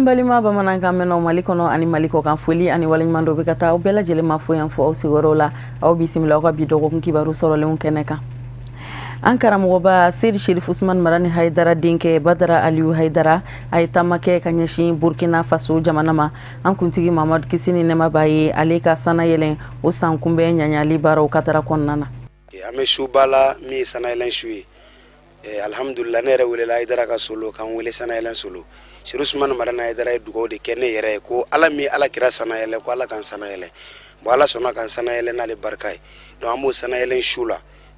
An balima bamanankan mɛnnaw Mali kɔnɔ ani Mali kɔkan, foli ani waleɲuman dɔ bɛ ka taa aw bɛɛ lajɛlen ma fo yan fo aw sigiyɔrɔw la. Aw bisimila aw ka bi dɔgɔkun kibaru sɔrɔlenw kɛnɛ kan. An karamɔgɔba Seyidi Sherif Usman Marani Hayidara denkɛ Badara Aliyu Hayidara, a ye taama kɛ ka ɲɛsin Burkina Faso jamana ma. An kuntigi Mamadu, kisi ni nɛɛma b'a ye, ale ka sanayɛlɛn o san kunbɛn ɲaɲali baaraw katara kɔnɔna na. An bɛ suba la min ye sanayɛlɛn su ye. Alhamdulillah, ne yɛrɛ welela Hayidara ka solo k'an wele sanayɛlɛn solo. Sherif Usman Marani Hayidara ye dugawu de kɛ ne yɛrɛ ye ko Ala min Ala kira sanayɛlɛ, ko Ala k'an sanayɛlɛ. Bon, Ala sɔnna k'an sanayɛlɛ n'ale barika ye. Donc an b'o sanayɛlɛn su la.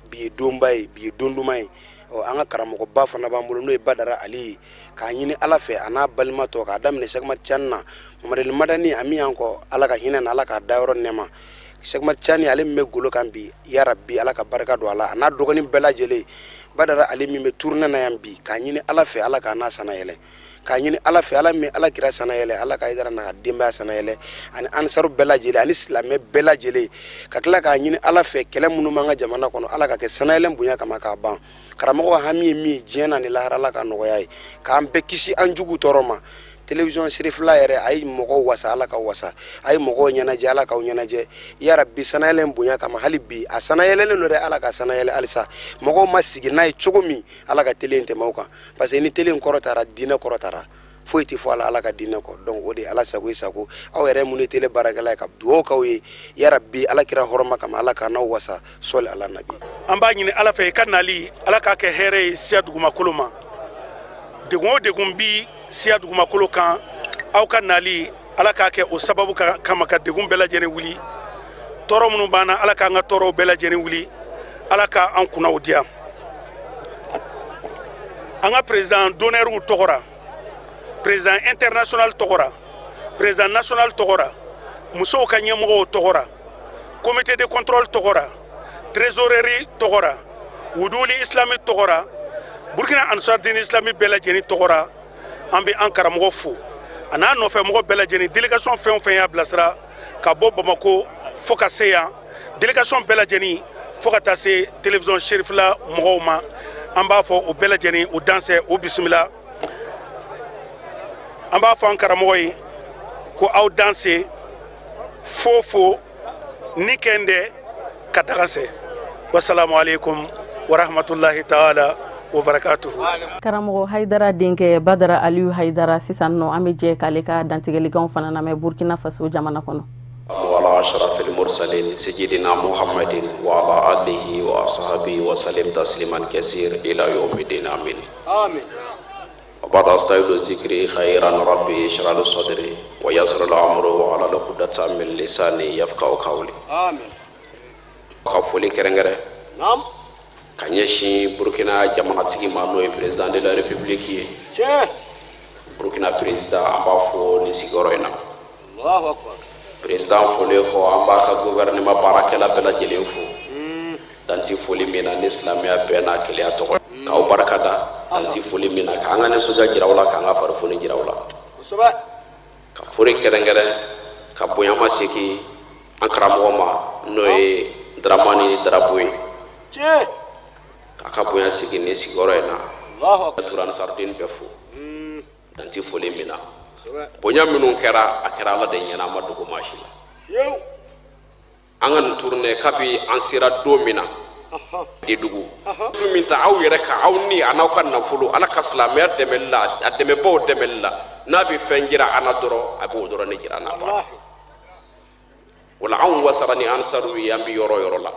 Bi ye donba ye, bi ye don duman ye. Ɔ, an ka karamɔgɔba fana b'an bolo, n'o ye Badara Ali ye, k'a ɲini Ala fɛ a n'a balima tɔ, k'a daminɛ Sɛkumari Cani na, Mamadeli Madani, a min y'an kɔ, Ala ka hinɛ na, Ala k'a dayɔrɔ nɛɛma. Sɛkumari Cani, ale min bɛ golo kan bi, yarabi Ala ka barika don a la, a n'a dɔgɔnin bɛɛ lajɛlen. Badara Ali min bɛ tournée na yan bi, k'a ɲini Ala fɛ Ala k'a n'a sanayɛlɛ, k'a ɲini Ala fɛ Ala min Ala kira sanayɛlɛ, Ala ka Hayidara n'a ka denbaya sanayɛlɛ, ani ansaru bɛɛ lajɛlen ani silamɛ bɛɛ lajɛlen. Ka tila k'a ɲini Ala fɛ kɛlɛ minnu b'an ka jamana kɔnɔ, Ala ka kɛ sanayɛlɛ bonya kama k'a ban. Karamɔgɔ hami ye min ye diɲɛ na ni lahara, Ala ka nɔgɔya ye, k'an bɛɛ kisi an jugu tɔɔrɔ ma. Télévision Serifila yɛrɛ, a ye mɔgɔw wasa, Ala ka wasa, a ye mɔgɔw ɲɛnajɛ, Ala k'aw ɲɛnajɛ. Yarabi sanayɛlɛ bonya kama, hali bi a sanayɛlɛlen don dɛ, Ala ka sanayɛlɛ halisa. Mɔgɔw ma sigi n'a ye cogo min, Ala ka télé in tɛmɛ o kan, parce que ni télé in kɔrɔ taara, diinɛ kɔrɔ taara, foyi tɛ fɔ a la Ala ka diinɛ kɔ. Donc o de ye Ala sago i sago. Aw yɛrɛ minnu ye télé baarakɛla ye, ka dugawu k'aw ye, yarabi Ala kira hɔrɔma kama, Ala k'an n'aw wasa, sɔli ala nabi. An b'a ɲini Ala fɛ i ka nali, Ala k'a kɛ hɛrɛ ye siya dugumakolo ma. Degun o degun bi siya dugumakolo kan, aw ka nali, Ala k'a kɛ o sababu kama ka degun bɛɛ lajɛlen wuli. Tɔɔrɔ minnu b'an na, Ala k'an ka tɔɔrɔw bɛɛ lajɛlen wuli, Ala k'an kunnaw diya. An ka président d'honneur tɔgɔ la, président international tɔgɔ la, président national tɔgɔ la, musow ka ɲɛmɔgɔw tɔgɔ la, comité de contrôle tɔgɔ la, trésorerie tɔgɔ la, wuduli islamique tɔgɔ la, Burkina Ansar Dine islamique bɛɛ lajɛlen tɔgɔ la, an bɛ an karamɔgɔ fo a n'a nɔfɛ mɔgɔ bɛɛ lajɛlen. Délégation fɛn o fɛn y'a bilasira ka bɔ Bamako fo ka se yan, délégation bɛɛ lajɛlen fo ka taa se télévision Serifila mɔgɔw ma, an b'a fɔ o bɛɛ lajɛlen o dansɛ, o bisimila. An b'a fɔ an karamɔgɔ ye ko aw danse fo fo ni kɛndɛ ka daga sɛ. Wasalamu aleykum warahmatulahi taala wa barakatuhu. Karamɔgɔ Hayidara denkɛ Badara Aliyu Hayidara, sisan nɔ an bɛ jɛ k'ale ka dantigɛlikanw fana lamɛn Burkina Faso jamana kɔnɔ. وعلى أشرف المرسلين سيدنا محمد وعلى آله وأصحابه وسلم تسليما كثير إلى يوم الدين، آمين. آمين. وبعد، أستعيد ذكري خيرا، ربي اشرح لي صدري ويسر لي أمري واحلل عقدة من لساني يفقهوا قولي. آمين. Ka foli kɛrɛnkɛrɛn ka ɲɛsin Burukina jamanatigi ma, n'o ye président de la République ye. Burukina président, an b'a fo nin sigiyɔrɔ in na. Allahu akbar. Président folen kɔ, an b'a ka gouvernement baarakɛla bɛɛ lajɛlen fo, dan ti foli min na ni silamɛya bɛɛ n'a keleya tɔgɔ, k'aw barika da, dan ti foli min na, k'an ka nisɔndiya jira aw la, k'an ka farifoni jira aw la, ka foli kɛrɛnkɛrɛn ka bonyama segin an karamɔgɔ ma, n'o ye Daramani Darabo ye, k'a ka bonya segin nin sigiyɔrɔ in na. Allahu akbar. Tura Ansardine bɛɛ fo, dan ti foli min na. Bonya minnu kɛra, a kɛra Ala de ɲɛna, a ma dogo maa si la. An ka nin tournée, kabi an sera don min na de dugu du min ta, aw yɛrɛ ka aw ni a n'aw ka nafolo, Ala ka silamɛya dɛmɛli la, a dɛmɛbaw dɛmɛli la, n'a bɛ fɛn jira an na dɔrɔn, a b'o dɔrɔn de jira an na. Wala anw wasara ni ansaru ye, an bɛ yɔrɔ yɔrɔ la,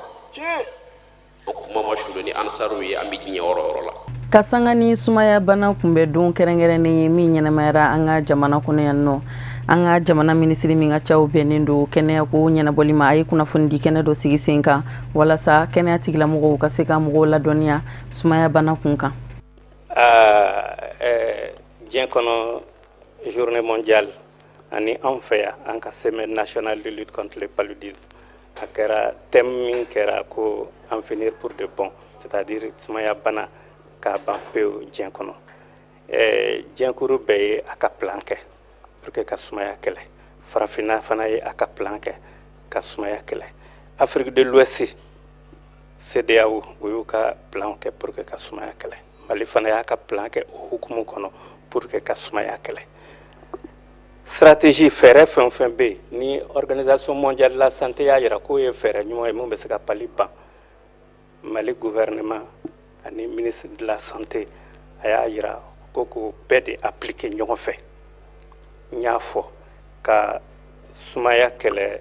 an kuma ma sulu ni ansaru ye, an bɛ diɲɛ yɔrɔ yɔrɔ la. Ka sanga ni sumaya bana kunbɛ don kɛrɛnkɛrɛnnen ye min ɲɛnamayara an ka jamana kɔnɔ yan nɔ, an ka jamana minisiri min ka caw bɛnnen don kɛnɛya ko ɲɛnabɔli ma, a ye kunnafoni di kɛnɛ dɔ sigi sen kan walasa kɛnɛya tigilamɔgɔw ka se ka mɔgɔw ladɔnniya sumaya bana kun kan. Diɲɛ kɔnɔ journée mondiale ani anw fɛ yan, an ka semaine nationale de lutte contre le paludisme, a kɛra thème min kɛra ko en finir pour de bon, c'est-à-dire sumaya bana k'a ban pewu diɲɛ kɔnɔ. Diɲɛkuru bɛɛ ye a ka plan kɛ pour que ka sumaya kɛlɛ. Farafinna fana ye a ka plan kɛ ka sumaya kɛlɛ. Afrique de l'Ouest, CEDEAO, o y'u ka plan kɛ pour que ka sumaya kɛlɛ. Mali fana y'a ka plan kɛ o hukumu kɔnɔ pour que ka sumaya kɛlɛ. Stratégie fɛɛrɛ fɛn o fɛn bɛ yen ni Organisation mondiale de la santé y'a jira k'o ye fɛɛrɛ ɲuman ye mun bɛ se ka palu ban, Mali gouvernement ani ministre de la santé a y'a jira ko k'o bɛɛ de appliquer ɲɔgɔn fɛ. N y'a fɔ ka sumaya kɛlɛ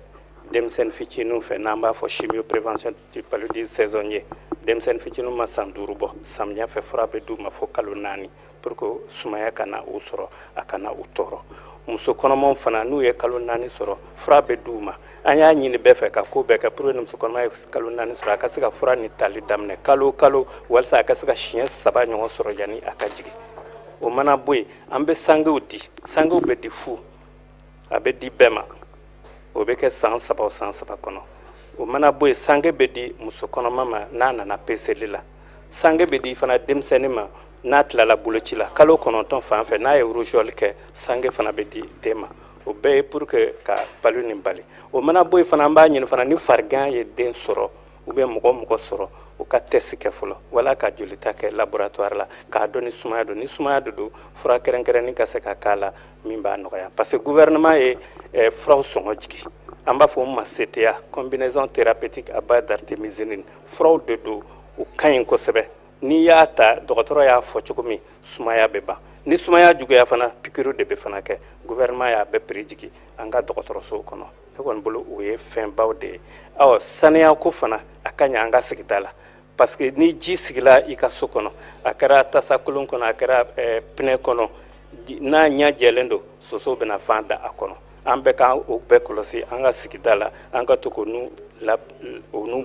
denmisɛnnin fitininw fɛ, n'an b'a fɔ chimioprévention du paludisme saisonnier. Denmisɛnnin fitininw ma san 5 bɔ, samiya fɛ fura bɛ d'u ma fo kalo 4 pour que sumaya kana u sɔrɔ, a kana u tɔɔrɔ. Muso kɔnɔmaw fana n'u ye kalo 4 sɔrɔ, fura bɛ d'u ma. An y'a ɲini bɛɛ fɛ ka ko bɛɛ kɛ pour que muso kɔnɔma ye kalo 4 sɔrɔ, a ka se ka fura nin tali daminɛ kalo o kalo, walasa a ka se ka siɲɛ 3 ɲɔgɔn sɔrɔ yanni a ka jigin. O mana bɔ yen, an bɛ sangew di. Sangew bɛ di fu, a bɛ di bɛɛ ma. O bɛ kɛ san 3 o san 3 kɔnɔ. O mana bɔ yen, sange bɛ di muso kɔnɔma ma n'a nana peseli la. Sange bɛ di fana denmisɛnnin ma n'a tilala boloci la, kalo 9 fan fɛ n'a ye rougeole kɛ, sange fana bɛ di den ma. O bɛɛ ye pour que ka palu nin bali. O mana bɔ yen fana, an b'a ɲini fana ni farigan ye den sɔrɔ ou bien mɔgɔ mɔgɔ sɔrɔ, u ka test kɛ fɔlɔ, wala ka jolita kɛ laboratoire la k'a dɔn ni sumaya don. Ni sumaya de don, fura kɛrɛnkɛrɛnnin ka se ka k'a la min b'a nɔgɔya. Parce que gouvernement ye furaw sɔngɔ jigin, an b'a fɔ o ma CTA, combinaison thérapeutique à base d'artémisinine. Furaw de don, u ka ɲi kosɛbɛ. N'i y'a ta, dɔgɔtɔrɔ y'a fɔ cogo min, sumaya bɛ ban. Ni sumaya juguya fana, piqûre de bɛ fana kɛ. Gouvernement y'a bɛɛ prix jigin an ka dɔgɔtɔrɔsow kɔnɔ. Ne kɔni bolo o ye fɛnbaw de ye. Awɔ, saniya ko fana a ka ɲi an ka sigida la, parce que ni ji sigila i ka so kɔnɔ, a kɛra tasa kolon kɔnɔ, a kɛra pinɛ kɔnɔ, n'a ɲɛ jɛlen don, sosow bɛna fan da a kɔnɔ. An bɛɛ k'an o bɛɛ kɔlɔsi an ka sigida la, an ka to k'o n'u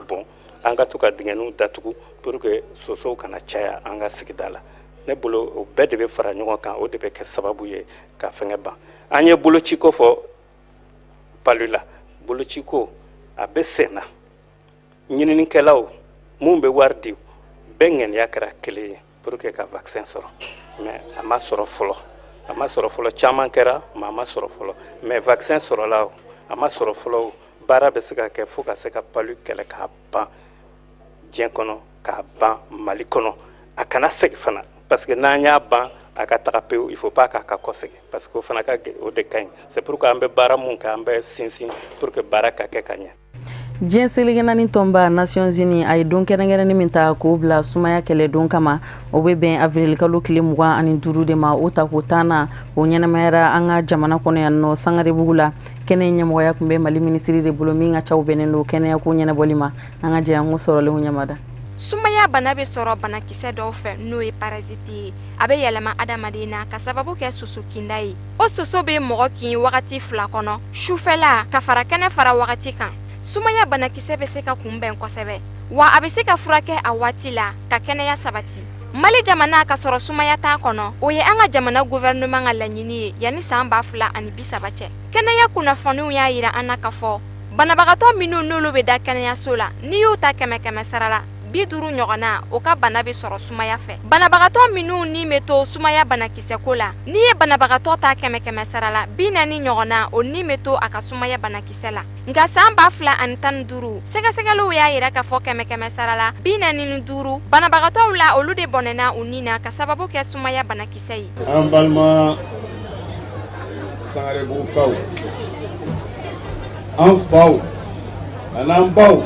bɔn, an ka to ka dingɛninw datugu pour que sosow kana caya an ka sigida la. Ne bolo o bɛɛ de bɛ fara ɲɔgɔn kan, o de bɛ kɛ sababu ye ka fɛngɛ ban. An ye bolociko fɔ palu la, bolociko a bɛ sen na. Ɲininikɛlaw mun bɛ wari di, bɛɛ ŋaniya kɛra kelen ye pour que ka vaccin sɔrɔ, mais a ma sɔrɔ fɔlɔ. A ma sɔrɔ fɔlɔ, caman kɛra, mais a ma sɔrɔ fɔlɔ. Mais vaccin sɔrɔla o, a ma sɔrɔ fɔlɔ o, baara bɛ se ka kɛ fo ka se ka palu kɛlɛ k'a ban diɲɛ kɔnɔ, k'a ban Mali kɔnɔ. A kana segin fana, parce que n'an y'a ban a ka taga pewu, il faut pas k'a ka kɔsegin, parce que o fana ka o de ka ɲi. C'est pourquoi an bɛ baara mun kɛ, an bɛ sinsin pour que baara ka kɛ ka ɲɛ. Diɲɛ seleke naani tɔnba Nations Unies a ye don kɛrɛnkɛrɛnnen min ta k'o bila sumaya kɛlɛ don kama, o bɛ bɛn avril kalo tile 25 de ma. O ta ko tan na, o ɲɛnamayara an ka jamana kɔnɔ yan nɔ Sangarebugu la. Kɛnɛ ɲɛmɔgɔya tun bɛ Mali minisiri de bolo min ka caw bɛnnen don kɛnɛyako ɲɛnabɔli ma. An ka jɛ an k'o sɔrɔlenw ɲɛmada. Sumaya bana bɛ sɔrɔ banakisɛ dɔw fɛ n'o ye parasite ye. A bɛ yɛlɛma adamaden na ka sababu kɛ soso kinda ye. O soso bɛ mɔgɔ kin wagati 2 kɔnɔ, sufɛla ka fara kɛnɛ fara wagati kan. Sumaya banakisɛ bɛ se ka kunbɛn kosɛbɛ, wa a bɛ se ka furakɛ a waati la ka kɛnɛya sabati. Mali jamana ka sɔrɔ sumaya t'a kɔnɔ, o ye an ka jamana gouvernement ka laɲini ye yanni san 2030 cɛ. Kɛnɛya kunnafoniw y'a yira an na k'a fɔ banabagatɔ minnu n'olu bɛ da kɛnɛyaso la, n'i y'u ta 100 sara la, 50 ɲɔgɔnna o ka bana bɛ sɔrɔ sumaya fɛ. Banabagatɔ minnu ni bɛ to sumaya banakisɛko la, n'i ye banabagatɔ ta 100 sara la, 40 ɲɔgɔnna o ni bɛ to a ka sumaya banakisɛ la. Nka san 2015 sɛgɛsɛgɛliw y'a yira k'a fɔ 100 sara la, 45 banabagatɔw la olu de bɔnɛna u ni na ka sababu kɛ sumaya banakisɛ ye. An balima Sangarebugukaw, an faw an'an baw,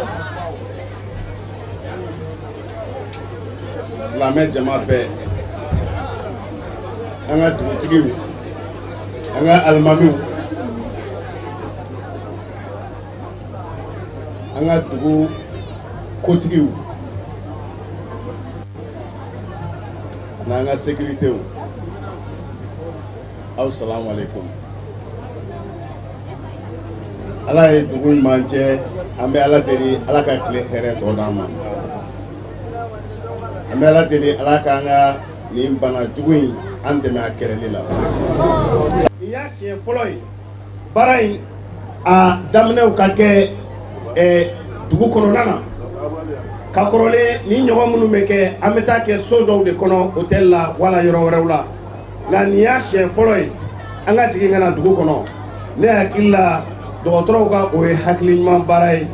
silamɛ jama bɛɛ, an ka dugutigiw, an ka alimamiw, an ka dugu kotigiw an'an ka sécuritéw, aw salamu aleykum. Ala ye dugu ɲuman jɛ, an bɛ Ala deli Ala ka tile hɛrɛ tɔ d'an ma. An bɛ Ala deli Ala k'an ka nin bana jugu in an dɛmɛ a kɛlɛli la. Nin y'a siɲɛ fɔlɔ ye baara in a daminɛw ka kɛ dugu kɔnɔna na. Ka kɔrɔlen ni ɲɔgɔn minnu bɛ kɛ, an bɛ taa kɛ so dɔw de kɔnɔ, hôtel la wala yɔrɔ wɛrɛw la. Nka nin y'a siɲɛ fɔlɔ ye an ka jigin ka na dugu kɔnɔ. Ne hakili la dɔgɔtɔrɔw ka o ye hakili ɲuman baara ye,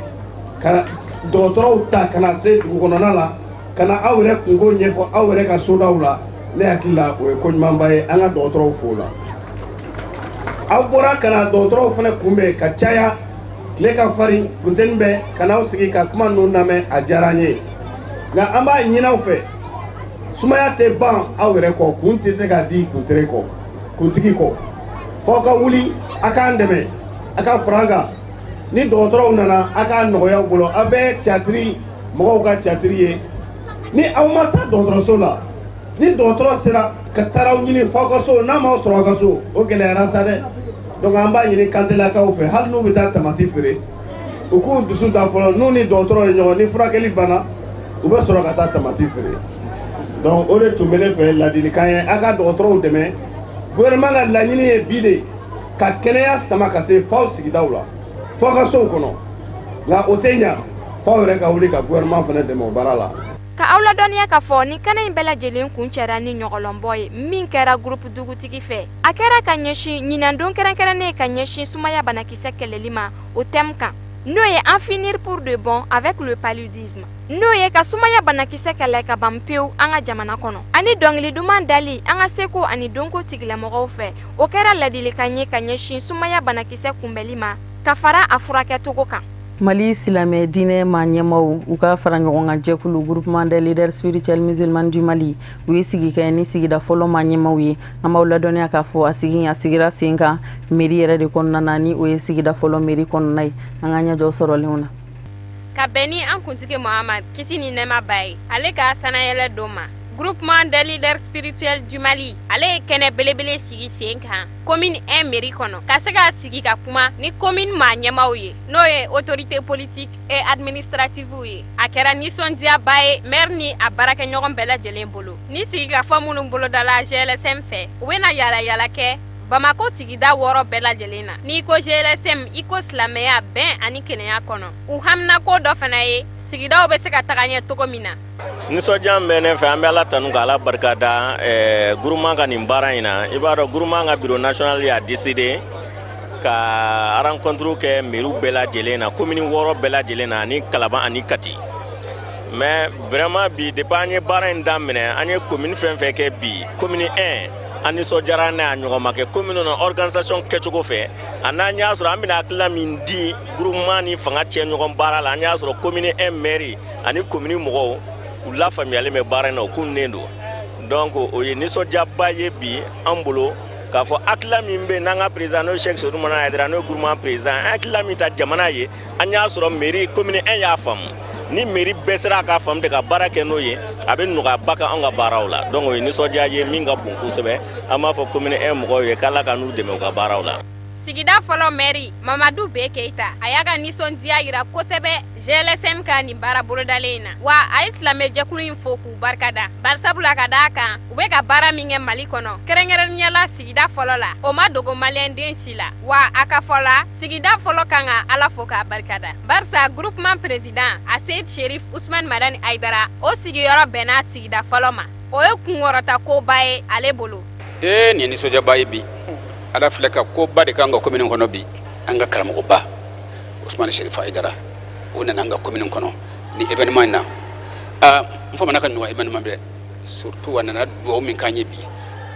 ka dɔgɔtɔrɔw ta ka na se dugu kɔnɔna la, ka na aw yɛrɛ kunko ɲɛfɔ aw yɛrɛ ka sodaw la. Ne hakili la o ye ko ɲumanba ye, an ka dɔgɔtɔrɔw fo la. Aw bɔra ka na dɔgɔtɔrɔw fana kunbɛn ka caya, tile ka farin, funteni bɛ, ka n'aw sigi ka kuma ninnu lamɛn, a diyara an ye. Nka an b'a ɲini aw fɛ, sumaya tɛ ban aw yɛrɛ kɔ, kun tɛ se ka di kuntere kɔ, kuntigi kɔ. F'aw ka wuli, a k'an dɛmɛ, a ka fara an kan. Ni dɔgɔtɔrɔw nana, a k'a nɔgɔya aw bolo. Aw bɛɛ tiyatiri mɔgɔw ka tiyatiri ye. Ni aw ma taa dɔgɔtɔrɔso la, ni dɔgɔtɔrɔ sera ka taara aw ɲini f'aw ka so, n'a m'aw sɔrɔ aw ka so, o gɛlɛyara sa dɛ. Donc an b'a ɲini Kantelakaw fɛ, hali n'u bɛ taa tamati feere, u k'u dusu da fɔlɔ, n'u ni dɔgɔtɔrɔ ye ɲɔgɔn, ni furakɛli banna, u bɛ sɔrɔ ka taa tamati feere. Donc o de tun bɛ ne fɛ ladilikan ye, a ka dɔgɔtɔrɔw dɛmɛ. Gouvernement ka laɲini ye bi de ka kɛnɛya sama ka se f'aw sigidaw la, f'aw ka sow kɔnɔ. Nka o tɛ ɲa f'aw yɛrɛ ka wuli ka gouvernement fana dɛmɛ o baara la. Ka aw ladɔnniya k'a fɔ nin kɛnɛ in bɛɛ lajɛlen kun cɛra ni ɲɔgɔlɔnbɔ ye min kɛra groupe dugutigi fɛ. A kɛra ka ɲɛsin ɲinandon kɛrɛnkɛrɛnnen ka ɲɛsin sumaya banakisɛ kɛlɛli ma, o thème kan, n'o ye en finir pour de bon avec le paludisme, n'o ye ka sumaya banakisɛ kɛlɛ ka ban pewu an ka jamana kɔnɔ, ani dɔnkili duman dali an ka seko ani dɔnko tigilamɔgɔw fɛ. O kɛra ladilikan ye ka ɲɛsin sumaya banakisɛ kunbɛli ma ka fara a furakɛcogo kan. Mali silamɛ diinɛ maa ɲɛmaw u ka fara ɲɔgɔn kan jɛkulu, Groupement des leaders spirituels musulmans du Mali, u ye sigi kɛ ni sigida fɔlɔ maa ɲɛmaw ye. An b'aw ladɔnniya k'a fɔ a sigi a sigira sen kan mairie yɛrɛ de kɔnɔna na, ni o ye sigida fɔlɔ mairie kɔnɔna ye. An ka ɲɛjɔ sɔrɔlenw na. Ka bɛn ni an kuntigi Muhamad, kisi ni nɛɛma b'a ye, ale ka sanayɛlɛ don ma, Groupement des leaders spirituels du Mali ale ye kɛnɛ belebele sigi sen kan commune 1 mairie kɔnɔ, ka se ka sigi ka kuma ni commune maa ɲɛmaw ye, n'o ye autorité politique et administrative ye. A kɛra nisɔndiyaba ye maire ni a baarakɛɲɔgɔn bɛɛ lajɛlen bolo. Ni sigikafɔ minnu bolodala GLSM fɛ, u bɛna yala yala kɛ Bamako sigida 6 bɛɛ lajɛlen na. N'i ko GLSM, i ko silamɛya, bɛn ani kelenya kɔnɔ. U haminako dɔ fana ye sigidaw bɛ se ka taga ɲɛ cogo min na. Nisɔndiya bɛ ne fɛ, an bɛ Ala tanu ka Ala barika da groupement ka nin baara in na. I b'a dɔn, groupement ka bureau national y'a décidé ka rencontre kɛ mairie bɛɛ lajɛlen na, commune 6 bɛɛ lajɛlen na, ani Kalaban ani Kati. Mais vraiment bi, depuis an ye baara in daminɛ, an ye commune fɛn fɛn kɛ bi, commune 1, an nisɔndiyara n'a ye, a ɲɔgɔn ma kɛ commune na organisation kɛcogo fɛ. A n'an y'a sɔrɔ an bɛna hakilina min di groupement ni fanga cɛ ɲɔgɔn baara la, an y'a sɔrɔ commune 1 maire ani commune mɔgɔw u lafaamuyalen bɛ baara in na, u kunnen don. Donc o ye nisɔndiyaba ye bi an bolo k'a fɔ hakilina min bɛ yen n'an ka président, n'o ye Cheikh Seydou Madani Hayidara, n'o ye groupement président, an hakilina min ta jamana ye, an y'a sɔrɔ mairie commune 1 y'a faamu. Ni mairie bɛɛ sera k'a faamu de ka baara kɛ n'o ye, a bɛ nɔgɔyaba kɛ anw ka baaraw la. Donc o ye nisɔndiya ye min ka bon kosɛbɛ. An b'a fɔ commune 1 mɔgɔw ye k'Ala ka n'u dɛmɛ u ka baaraw la. Sigida fɔlɔ maire Mamadu B Keita, a y'a ka nisɔndiya yira kosɛbɛ GLSM ka nin baara bolodalen in na. Wa a ye silamɛjɛkulu in fo k'u barikada, barisabula ka d'a kan u bɛ ka baara min kɛ Mali kɔnɔ, kɛrɛnkɛrɛnnenya la sigida fɔlɔ la, o ma dogo maliyɛnden si la. Wa a ka fɔ la, sigida fɔlɔ kan ka Ala fo k'a barikada, barisa groupement président Aseyid Sherif Usman Madani Hayidara, o sigiyɔrɔ bɛnna sigida fɔlɔ ma. O ye kunkɔrɔta koba ye ale bolo. Ee, nin ye nisɔndiyaba ye bi. Ala filɛ ka koba de k'an ka commune kɔnɔ bi. An ka karamɔgɔba Usman Sherif Hayidara, o nana an ka commune kɔnɔ ni événement in na. Aa, n famana ka ɲɔgɔn événement bɛɛ, surtout a nana dugawu min k'an ye bi,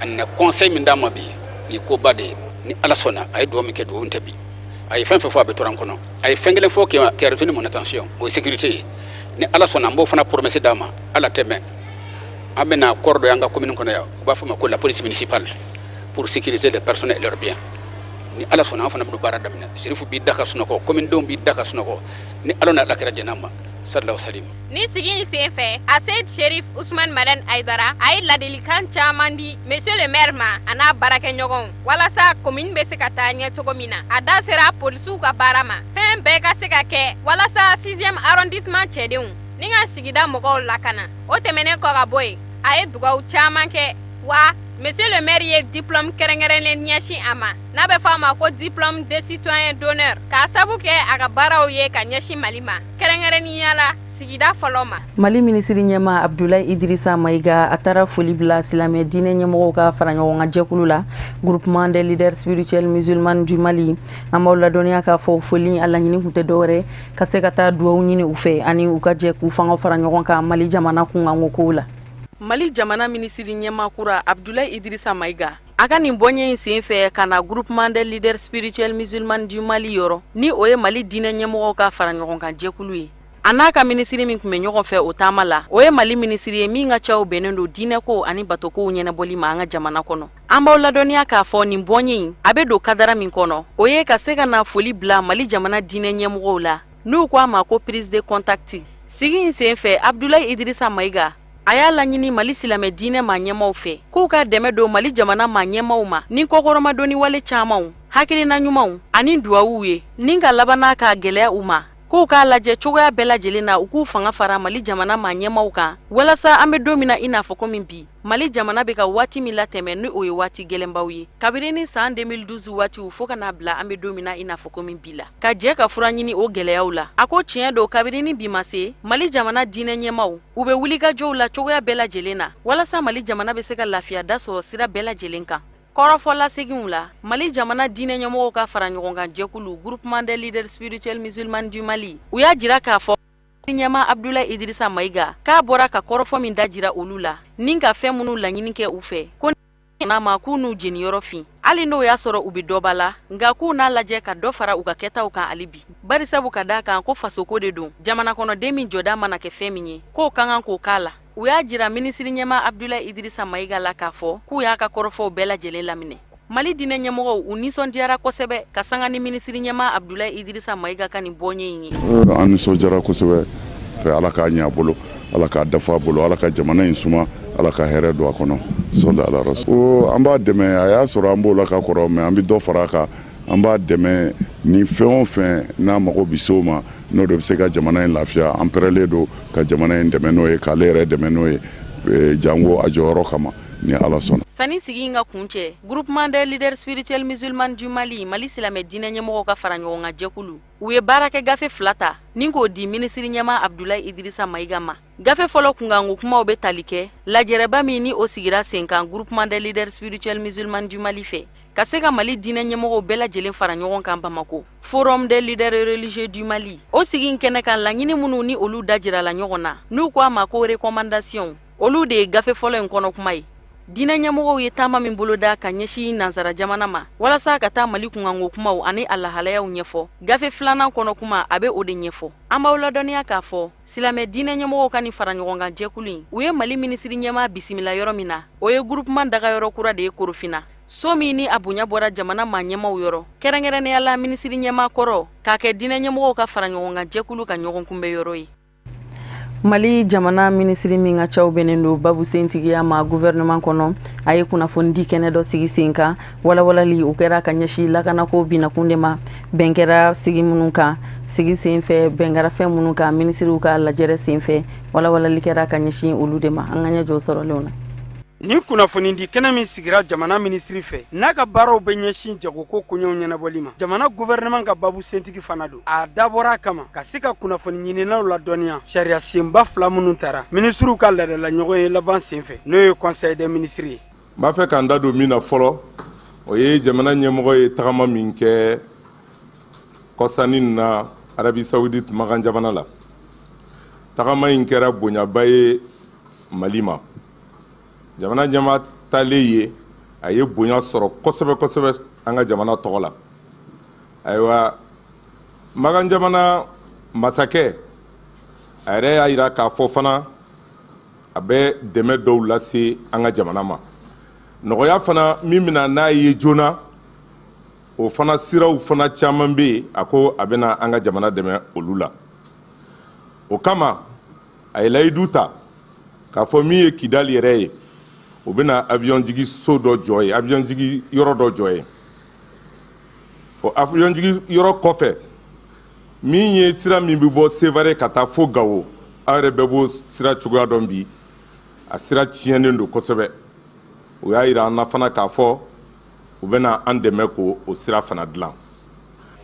a nana conseil min d'an ma bi, nin ye koba de ye. Ni Ala sɔnna, a ye dugawu min kɛ, dugawu tɛ bi. A ye fɛn fɛn fɔ, a bɛ tora n kɔnɔ. A ye fɛn kelen fɔ qui a retenu mon attention, o ye sécurité ye. Ni Ala sɔnna, n b'o fana promesse d'a ma. Ala tɛ mɛn, an bɛna corps dɔ y'an ka commune kɔnɔ yan, u b'a fɔ ma ko la police municipale, pour sécuriser les personnes et leurs biens. Ni Ala sɔnna, an fana bɛna baara daminɛ. Serifu b'i da ka sunɔgɔ, commune denw b'i da ka sunɔgɔ, ni Ala n'a Ala kɛra jɛn'a ma. Sallallahu salim. Ni sigi in sen fɛ, Aseyid Sherif Usman Madani Hayidara a ye ladilikan caman di monsieur le maire ma a n'a baarakɛɲɔgɔnw, walasa commune bɛ se ka taa ɲɛ cogo min na. A da sera polisiw ka baara ma, fɛn bɛɛ ka se ka kɛ walasa 6e arrondissement cɛdenw ni ka sigida mɔgɔw lakana. O tɛmɛnen kɔ ka bɔ yen, a ye dugawu caman kɛ. Wa monsieur le maire ye diplôme kɛrɛnkɛrɛnnen ɲɛsin a ma, n'a bɛ fɔ a ma ko diplôme de citoyen d'honneur, k'a sabu kɛ a ka baaraw ye ka ɲɛsin Mali ma, kɛrɛnkɛrɛnnenya la sigida fɔlɔ ma. Mali minisiri ɲɛma Abdoulaye Idrissa Maïga, a taara foli bila silamɛ diinɛ ɲɛmɔgɔw ka fara ɲɔgɔn kan jɛkulu la, Groupement des leaders spirituels musulmans du Mali. An b'aw ladɔnniya k'a fɔ foli a laɲini kun tɛ dɔwɛrɛ ka se ka taa dugawu ɲini u fɛ, ani u ka jɛ k'u fangaw fara ɲɔgɔn kan Mali jamana kunkanko kow la. Mali jamana minisiri ɲɛma kura Abdoulaye Idrissa Maïga A ka nin bɔɲɛ in sen fɛ ka na Groupement des leaders spirituels musulmans du Mali yɔrɔ, ni o ye Mali diinɛ ɲɛmɔgɔw ka fara ɲɔgɔn kan jɛkulu ye. A n'a ka minisiri min tun bɛ ɲɔgɔn fɛ o taama la, o ye Mali minisiri ye min ka caw bɛnnen don diinɛko ani batokow ɲɛnabɔli ma an ka jamana kɔnɔ. An b'aw ladɔnniya k'a fɔ nin bɔɲɛ in a bɛ don kadara min kɔnɔ, o ye ka se ka na foli bila Mali jamana diinɛ ɲɛmɔgɔw la, n'u ko a ma ko prise de contact. Sigi in sen fɛ, Abdoulaye Idrissa Maïga a y'a laɲini Mali silamɛ diinɛ maa ɲɛmaw fɛ k'u ka dɛmɛ don Mali jamana maa ɲɛmaw ma ni kɔkɔrɔmadonni wale camanw, hakilina ɲumanw ani duwawuw ye, ni ka laban n'a k'a gɛlɛya u ma k'u k'a lajɛ cogoya bɛɛ lajɛlen na u k'u fanga fara Mali jamana maa ɲɛmaw kan, walasa an bɛ don min na i n'a fɔ komi bi Mali jamana bɛ ka waati min latɛmɛ, ni o ye waati gɛlɛnbaw ye, kabini ni san 2012 waatiw fo ka n'a bila an bɛ don min na i n'a fɔ komi bi la, ka jɛ ka fura ɲini o gɛlɛyaw la. A ko tiɲɛ don, kabini ni bi ma se, Mali jamana diinɛ ɲɛmaw u bɛ wulikajɔw la cogoya bɛɛ lajɛlen na walasa Mali jamana bɛ se ka lafiya da sɔrɔ sira bɛɛ lajɛlen kan. Kɔrɔfɔ laseginw la, Mali jamana diinɛ ɲɛmɔgɔw ka fara ɲɔgɔn kan jɛkulu Groupement des leaders spirituels musulmans du Mali, u y'a jira k'a fɔ ɲɛma Abdoulaye Idrissa Maïga k'a bɔra ka kɔrɔfɔ min da jira olu la, ni ka fɛn minnu laɲini kɛ u fɛ, ko n'a ma k'u n'u jeniyɔrɔ fin, hali n'o y'a sɔrɔ u bɛ dɔba la, nka k'u n'a lajɛ ka dɔ fara u ka kɛtaw kan hali bi, barisabu ka d'a kan ko fasoko de don, jamana kɔnɔden min jɔda mana kɛ fɛn min ye, k'o ka kan k'o k'a la. U y'a jira minisiri ɲɛma Abdoulaye Idrissa Maïga la k'a fɔ k'u y'a ka kɔrɔfɔw bɛɛ lajɛlen laminɛ. Mali diinɛ ɲɛmɔgɔw u nisɔndiyara kosɛbɛ ka sanga ni minisiri ɲɛma Abdoulaye Idrissa Maïga ka nin bɔɲɛ in ye. An nisɔndiyara kosɛbɛ, Ala k'a ɲɛ a bolo, Ala k'a dafa a bolo, Ala ka jamana in suma, Ala ka hɛrɛ don a kɔnɔ. Sɔli ala rasul. An b'a dɛmɛ, a y'a sɔrɔ an b'o la ka kɔrɔ, mais an bɛ dɔ fara a kan. An b'a dɛmɛ ni fɛn o fɛn n'a mago bɛ se o ma, n'o de bɛ se ka jamana in lafiya. An pɛrɛlen don ka jamana in dɛmɛ n'o ye, k'ale yɛrɛ dɛmɛ n'o ye, jango a jɔyɔrɔ kama, ni Ala sɔnna. Sanni sigi in ka kun cɛ, Groupement des leaders spirituels musulmans du Mali, Mali silamɛ diinɛ ɲɛmɔgɔw ka fara ɲɔgɔn kan jɛkulu, u ye baarakɛ gafe 2 ta ni k'o di minisiri ɲɛma Abdoulaye Idrissa Maïga ma. Gafe fɔlɔ kunkanko kumaw bɛ tali kɛ lajɛrɛba min ni o sigira sen kan Groupement des leaders spirituels musulmans du Mali fɛ, ka se ka Mali diinɛ ɲɛmɔgɔw bɛɛ lajɛlen fara ɲɔgɔn kan Bamako, Forum des leaders religieux du Mali. O sigi in kɛnɛ kan, laɲini minnu ni olu dajirala ɲɔgɔn na, n'u ko a ma ko recommandation, olu de ye gafe fɔlɔ in kɔnɔ kuma ye. Diinɛ ɲɛmɔgɔw ye taama min boloda ka ɲɛsin nansara jamana ma walasa ka taa Mali kunkanko kumaw ani a lahalayaw ɲɛfɔ, gafe 2nan kɔnɔ kuma a bɛ o de ɲɛfɔ. An b'aw ladɔnniya k'a fɔ silamɛ diinɛ ɲɛmɔgɔw ka nin fara ɲɔgɔn kan jɛkulu in, u ye Mali minisiri ɲɛmaa bisimila yɔrɔ min na, o ye groupement dagayɔrɔ kura de ye Korofina, so min ni a bonya bɔra jamana maa ɲɛmaw yɔrɔ, kɛrɛnkɛrɛnnenya la minisiri ɲɛmaa kɔrɔ, k'a kɛ diinɛ ɲɛmɔgɔw ka fara ɲɔgɔn kan jɛkulu ka ɲɔgɔn kunbɛ yɔrɔ ye. Mali jamana minisiri min ka caw bɛnnen don babu sentigiya ma gouvernement kɔnɔ, a ye kunnafonidi kɛnɛ dɔ sigi sen kan. Walawalali o kɛra ka ɲɛsin lakanako binakun de ma. Bɛn kɛra sigi minnu kan, sigi sen fɛ bɛn kɛra fɛn minnu kan minisiriw ka lajɛrɛ sen fɛ, walawalali kɛra ka ɲɛsin olu de ma. An ka ɲɛ jɔ sɔrɔlenw na. Nin kunnafonidi kɛnɛ min sigira jamana minisiri fɛ, n'a ka baaraw bɛ ɲɛsin jagoko koɲɛw ɲɛnabɔli ma, jamana gouvernement ka babu sentigi fana don. A dabɔra a kama ka se ka kunnafoni ɲininaw ladɔnniya sariya senba 2 minnu tara minisiriw ka laadala ɲɔgɔn ye laban sen fɛ, n'o ye conseil des ministres ye. N b'a fɛ k'an da don min na fɔlɔ, o ye jamana ɲɛmɔgɔ ye tagama min kɛ kɔsannin na Arabie Saoudite Makan jamana la. Tagama in kɛra bonyaba ye Mali ma. Jamana ɲɛmaa taalen ye, a ye bonya sɔrɔ kosɛbɛ kosɛbɛ an ka jamana tɔgɔ la. Ayiwa, Makan jamana masakɛ a yɛrɛ y'a jira k'a fɔ fana a bɛ dɛmɛ dɔw lase an ka jamana ma. Nɔgɔya fana min bɛna n'a ye joona, o fana siraw fana caman bɛ yen, a ko a bɛna an ka jamana dɛmɛ olu la. O kama a ye layidu ta k'a fɔ min ye Kidali yɛrɛ ye, o bɛna avion jigi so dɔ jɔ ye, avion jigi yɔrɔ dɔ jɔ ye. O avion jigi yɔrɔ kɔfɛ, min ye sira min bɛ bɔ Sevare ka taa fo Gawo, aw yɛrɛ bɛɛ b'o sira cogoya dɔn bi, a sira tiɲɛnen don kosɛbɛ. O y'a jira an na fana k'a fɔ u bɛna an dɛmɛ k'o sira fana dilan.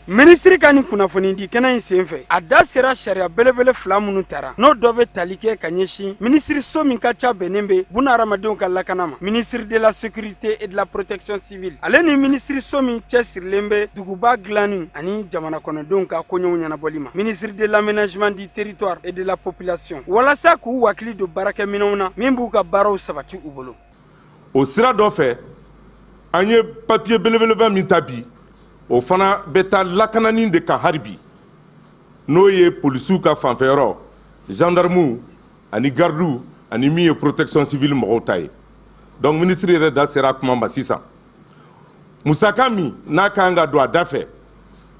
Minisiri ka nin kunnafonidi kɛnɛ in senfɛ, a da sera sariya belebele 2 minnu tara, n'o dɔ bɛ tali kɛ ka ɲɛsin minisiriso min ka ca bɛnnen bɛ bunahadamadenw ka lakana ma, ministre de la sécurité et de la protection civile, ale ni minisiriso min cɛsirilen bɛ duguba dilanni ani jamana kɔnɔdenw ka koɲɛw ɲɛnabɔli ma, ministre de l'aménagement du territoire et de la population, walasa k'u hakili don baarakɛminɛnw na min b'u ka baaraw sabati u bolo. O sira dɔ fɛ, An ye papier belebeleba min ta bi, o fana bɛ taa lakanani de kan hali bi, n'o ye polisiw ka fanfɛyɔrɔ, gendarmew ani gardiw ani min ye protection civile mɔgɔw ta ye. Donc ministre yɛrɛ da sera a kuma ma sisan. Musaka min n'a kan ka don a da fɛ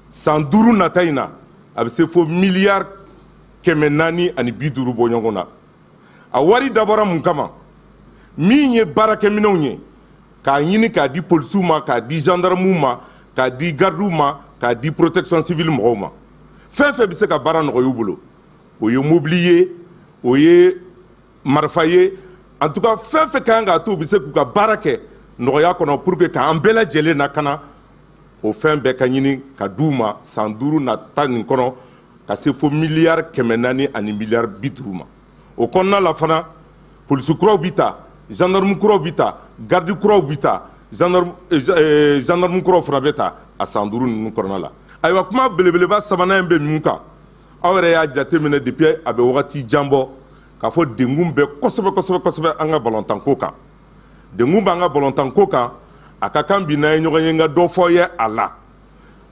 san 5 nata in na, a bɛ se fo miliyari 450 bɔ ɲɔgɔn na. A wari dabɔra mun kama? Min ye baarakɛminɛnw ye, k'a ɲini k'a di polisiw ma, k'a di gendarmew ma, k'a di gardiw ma, k'a di protection civile mɔgɔw ma. Fɛn fɛn bɛ se ka baara nɔgɔya u bolo, o ye mobili ye, o ye marifa ye, en tout cas fɛn fɛn kan k'a to u bɛ se k'u ka baara kɛ nɔgɔya kɔnɔ pour que k'an bɛɛ lajɛlen lakana, o fɛn bɛɛ ka ɲini ka d'u ma san 5 nata nin kɔnɔ, ka se fo miliyari 400 ani miliyari 50 ma. O kɔnɔna la fana, polisi kuraw bi ta, gendarme kuraw bi ta, garde kuraw bi ta, gendarme kuraw fana bɛ ta a san 5 ninnu kɔnɔna la. Ayiwa, kuma belebeleba sabanan in bɛ min kan, aw yɛrɛ y'a jateminɛ depuis a bɛ wagati jan bɔ k'a fɔ denkun bɛ kosɛbɛ kosɛbɛ kosɛbɛ an ka balontanko kan. Denkun b'an ka balontanko kan, a ka kan bi n'an ye ɲɔgɔn ye n ka dɔ fɔ ye a la.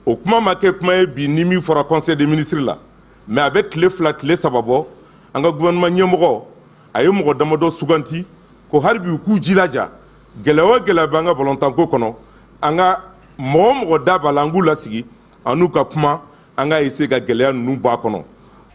O kuma ma kɛ kuma ye bi ni min fɔra conseil des ministres la, mais a bɛ tile 2 tile 3 bɔ, an ka gouvernement ɲɛmɔgɔ a ye mɔgɔ damadɔ suganti ko hali bi u k'u jilaja, gɛlɛya o gɛlɛya b'an ka balontanko kɔnɔ, an ka mɔgɔ o mɔgɔ da b'a la, an k'u lasigi an n'u ka kuma, an ka essayer ka gɛlɛya ninnu bɔ a kɔnɔ.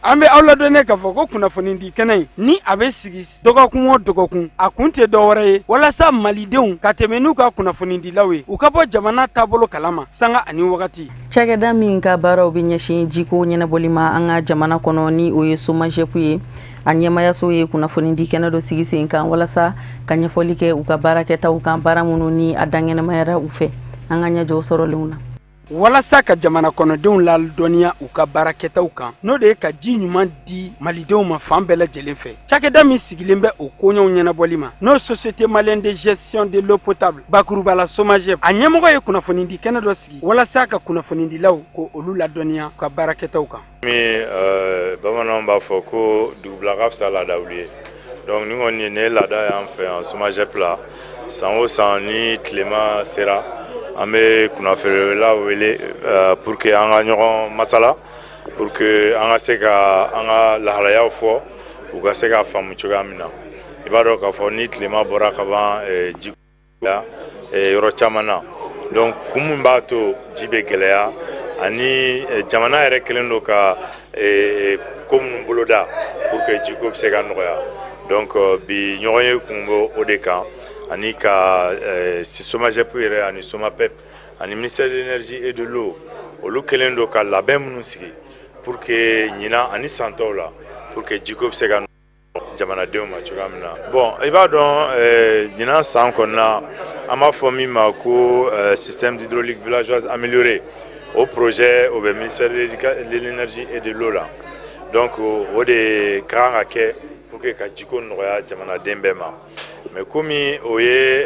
An bɛ aw ladɔnniya k'a fɔ ko kunnafonidi kɛnɛ in ni a bɛ sigi dɔgɔkun o dɔgɔkun, a kun tɛ dɔwɛrɛ ye walasa malidenw ka tɛmɛ n'u ka kunnafonidilaw ye, u ka bɔ jamana taabolo kalama sanga ani wagati. Cakɛda min ka baaraw bɛ ɲɛsin jiko ɲɛnabɔli ma an ka jamana kɔnɔ, ni o ye SOMAGEP ye, a ɲɛmayaso ye kunnafonidi kɛnɛ dɔ sigi sen kan walasa ka ɲɛfɔli kɛ u ka baarakɛtaw kan, baara minnu ni a dankɛnɛmayara u fɛ. An ka ɲɛjɔ sɔrɔlenw na. Walasa ka jamana kɔnɔdenw ladɔnniya u ka baarakɛtaw kan, n'o de ye ka ji ɲuman di malidenw ma fan bɛɛ lajɛlen fɛ, cakɛda min sigilen bɛ o koɲɛw ɲɛnabɔli ma, n'o Société malienne de gestion de l'eau potable, bakurubala SOMAGEP, a ɲɛmɔgɔ ye kunnafonidi kɛnɛ dɔ sigi walasa ka kunnafonidilaw ko olu ladɔnniya u ka baarakɛtaw kan. Min bamananw b'a fɔ ko dugubila ka fisa laadawuli ye. Donc nin kɔni nin ye laada y'an fɛ yan SOMAGEP la. San o san ni tilema sera, an bɛ kunnafonilaw wele pour que an ka ɲɔgɔn masala, pour que an ka se ka an ka lahalayaw fɔ, u ka se ka faamu cogoya min na. I b'a dɔn k'a fɔ ni tilema bɔra ka ban, ji la yɔrɔ caman na. Donc kun min b'a to ji bɛ gɛlɛya ani jamana yɛrɛ kɛlen don ka ko minnu boloda pour que jiko bɛ se ka nɔgɔya. Donc bi ɲɔgɔn ye kun bɛ o de kan, ani ka SOMAGEP yɛrɛ ani SOMAPEP ani ministère de l'énergie et de l'eau, olu kɛlen don ka labɛn minnu sigi pour que ɲinan ani san tɔw la, pour que jiko bɛ se ka jamanadenw ma cogoya min na. Bon, i b'a dɔn ɲinan san kɔnɔna, an b'a fɔ min ma ko système d'hydraulique villageoise amélioré, o projet o bɛ ministère de l'énergie et de l'eau la. Donc o de ka kan ka kɛ pour que ka jiko nɔgɔya jamanaden bɛɛ ma. Mais komi o ye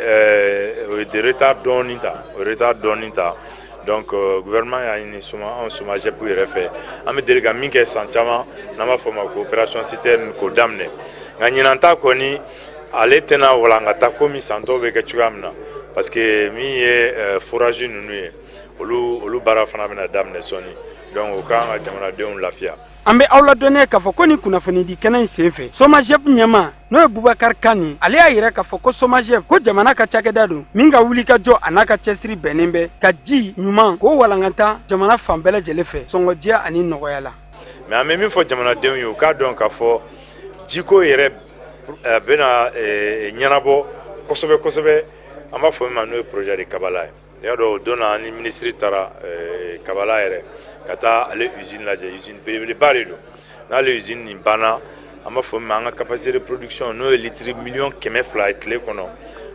de retard dɔɔni ta, o retard dɔɔni ta, donc gouvernement y'a ɲini soma anw SOMAGEP yɛrɛ fɛ, an bɛ deli ka min kɛ san caman n'an b'a fɔ o ma ko opération citerne, k'o daminɛ. Nka ɲinan ta kɔni, ale tɛna walankata komi san tɔw bɛ kɛ cogoya min na, parce que min ye forage ninnu ye, olu baara fana bɛna daminɛ sɔɔni. Donc o kan ka jamanadenw lafiya. An bɛ aw ladɔnniya k'a fɔ ko nin kunnafonidi kɛnɛ in sen fɛ, SOMAGEP ɲɛma, n'o ye Bubakari Kani, ale y'a yira k'a fɔ ko SOMAGEP ko jamana ka cakɛda don min ka wuli ka jɔ a n'a ka cɛsiri bɛnnen bɛ ka ji ɲuman k'o walankata jamana fan bɛɛ lajɛlen fɛ sɔngɔdiya ani nɔgɔya la. Mais an bɛ min fɔ jamanadenw ye, u k'a dɔn k'a fɔ jiko yɛrɛ bɛna ɲɛnabɔ kosɛbɛ kosɛbɛ. An b'a fɔ min ma n'o ye projet de Kabala ye. I y'a dɔn, o don na ni minisiri taara Kabala yɛrɛ ka taa ale usine lajɛ, usine belebeleba de don. N'ale usine nin banna, an b'a fɔ min ma an ka capacité de production, n'o ye litiri miliyɔn 200 ye tile kɔnɔ,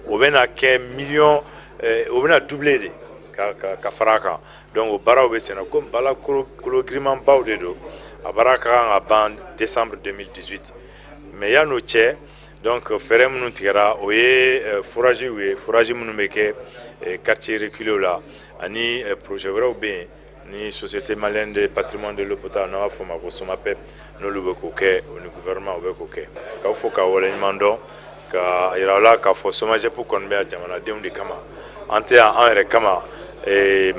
o bɛna kɛ miliyɔn, o bɛna doubler de ka fara a kan. Donc o baaraw bɛ senna komi baara kolo girimanbaw de don. A baara ka kan ka ban décembre 2018, mais yan'o cɛ, donc fɛɛrɛ minnu tigɛra, o ye forage ye, forage minnu bɛ kɛ quartier reculé la, ani projet wɛrɛw bɛ yen ni Société malienne de patrimoine de l'eau potable, n'an b'a fɔ o ma ko SOMAPEP, n'olu bɛ k'o kɛ, o ni gouvernement o bɛ k'o kɛ. K'aw fo k'aw waleɲuman dɔn, ka yira aw la k'a fɔ SOMAGEP kɔni bɛ yan jamanadenw de kama. An tɛ yan an yɛrɛ kama,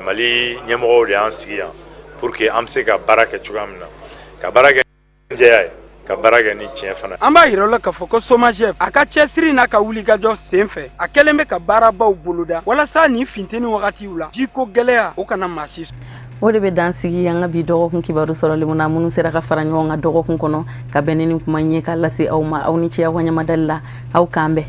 Mali ɲɛmɔgɔw de y'an sigi yan pour que an bɛ se ka baara kɛ cogoya min na, ka baara kɛ jɛya ye, ka baara kɛ ni tiɲɛ fana. An b'a yira la k'a fɔ ko SOMAGEP, a ka cɛsiri n'a ka wulikajɔ sen fɛ, a kɛlen bɛ ka baarabaw boloda walasa nin finteni wagatiw la, jiko gɛlɛya o kana maa si. O de bɛ dan sigi an ka bi dɔgɔkun kibaru sɔrɔlenw na, minnu sera ka fara ɲɔgɔn kan dɔgɔkun kɔnɔ ka bɛn ni nin kuma ɲɛ ka lase aw ma. Aw ni ce aw ka ɲamadali la. Aw k'an bɛn.